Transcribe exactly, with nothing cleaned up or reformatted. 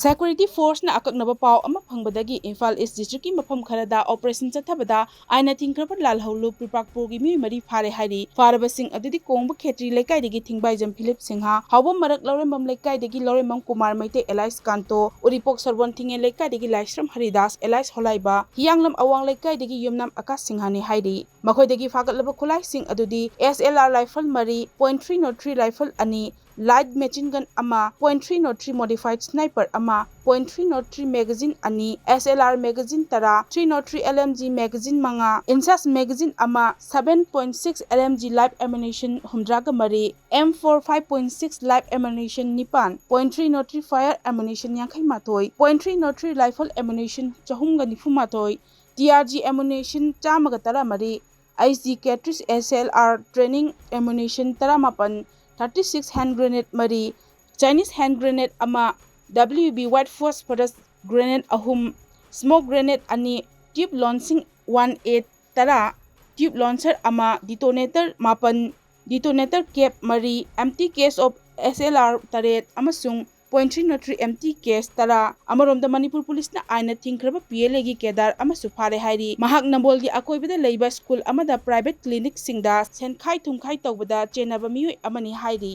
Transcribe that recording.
Security forceꯅ ꯑꯀꯛꯅꯕ ꯄꯥꯎ ꯑꯃ ꯐꯪꯕꯗꯒꯤ ꯏꯝꯐꯥꯜ ꯏꯁ ꯗꯤꯁꯇ꯭ꯔꯤꯛꯀꯤ ꯃꯐꯝ ꯈꯔꯗ operation ꯆꯠꯊꯕꯗ ꯑꯥꯏꯟꯅ ꯊꯤꯡꯈ꯭ꯔꯕ ꯂꯥꯜꯍꯧꯂꯨꯞ ꯄ꯭ꯔꯤꯄꯥꯛꯄꯨꯔꯒꯤ ꯃꯤꯑꯣꯏ ꯃꯔꯤ ꯐꯥꯔꯦ ꯍꯥꯏꯔꯤ꯫ ꯐꯥꯔꯕꯁꯤꯡ ꯑꯗꯨꯗꯤ ꯀꯣꯡꯕ ꯈꯦꯇ꯭ꯔꯤ ꯂꯩꯀꯥꯏꯗꯒꯤ ꯊꯤꯡꯕꯥꯏꯖꯝ ꯐꯤꯂꯤꯞ ꯁꯤꯡꯍ, ꯍꯥꯎꯕꯝ ꯃꯔꯛ ꯂꯧꯔꯦꯝꯕꯝ ꯂꯩꯀꯥꯏꯗꯒꯤ ꯂꯧꯔꯦꯝꯕꯝ ꯀꯨꯃꯥꯔ ꯃꯩꯇꯩ ꯑꯦꯂꯥꯏꯁ ꯀꯥꯟꯇꯣ, ꯎꯔꯤꯄꯣꯛ ꯁꯣꯔꯕꯣꯟ ꯊꯤꯡꯉꯦꯟ ꯂꯩꯀꯥꯏꯗꯒꯤ ꯂꯥꯏꯁ꯭ꯔꯝ ꯍꯔꯤꯗꯥꯁ ꯑꯦꯂꯥꯏꯁ ꯍꯣꯂꯥꯏꯕ, ꯍꯤꯌꯥꯡꯂꯝ ꯑꯋꯥꯡ ꯂꯩꯀꯥꯏꯗꯒꯤ ꯌꯨꯝꯅꯥꯝ ꯑꯀꯥꯁ ꯁꯤꯡꯍꯅꯤ ꯍꯥꯏꯔꯤ꯫ ꯃꯈꯣꯏꯗꯒꯤ ꯐꯥꯒꯠꯂꯕ ꯈꯨꯠꯂꯥꯏꯁꯤꯡ ꯑꯗꯨꯗꯤ S L R rifle ꯃꯔꯤ, point three zero three rifle ꯑꯅꯤ, light machine gun ꯑꯃ, point three zero three modified sniper ꯑꯃ, point three zero three magazine ꯑꯅꯤ, S L R magazine ꯇꯔꯥ, three zero three L M G magazine ꯃꯉꯥ, INSAS magazine ꯑꯃ, seven point six L M G live ammunition ꯍꯨꯝꯗ꯭ꯔꯥꯒ ꯃꯔꯤ, M four five point six live ammunition ꯅꯤꯄꯥꯟ, point three zero three fire ammunition ꯌꯥꯡꯈꯩ ꯃꯥꯊꯣꯏ, point three zero three rifle ammunition ꯆꯍꯨꯝꯒ ꯅꯤꯐꯨ ꯃꯥꯊꯣꯏ, T R G ammunition ꯆꯥꯝꯃꯒ ꯇꯔꯥ ꯃꯔꯤ, H G cartridge S L R training ammunition ꯇꯔꯥꯃꯥꯄꯟ, thirty six hand grenade ꯃꯔꯤ, Chinese hand grenade ꯑꯃ, W B white phosphorus grenade ꯑꯍꯨꯝ, smoke grenade ꯑꯅꯤ, tube launching one eight ꯇꯔꯥ, tube launcher ꯑꯃ, detonator ꯃꯥꯄꯟ, detonator cap ꯃꯔꯤ, empty case of S L R ꯇꯔꯦꯠ ꯑꯃꯁꯨꯡ point three zero three empty case ꯇꯔꯥ꯫ ꯑꯃꯔꯣꯝꯗ ꯃꯅꯤꯄꯨꯔ ꯄꯨꯂꯤꯁꯅ ꯑꯥꯏꯟꯅ ꯊꯤꯡꯈ꯭ꯔꯕ P L Aꯒꯤ cadre ꯑꯃꯁꯨ ꯐꯥꯔꯦ ꯍꯥꯏꯔꯤ꯫ ꯃꯍꯥꯛ ꯅꯝꯕꯣꯜꯒꯤ ꯑꯀꯣꯏꯕꯗ ꯂꯩꯕ ꯁ꯭ꯀꯨꯜ ꯑꯃꯗ private clinicꯁꯤꯡꯗ ꯁꯦꯟꯈꯥꯏ ꯊꯨꯝꯈꯥꯏ ꯇꯧꯕꯗ ꯆꯦꯟꯅꯕ ꯃꯤꯑꯣꯏ ꯑꯃꯅꯤ ꯍꯥꯏꯔꯤ꯫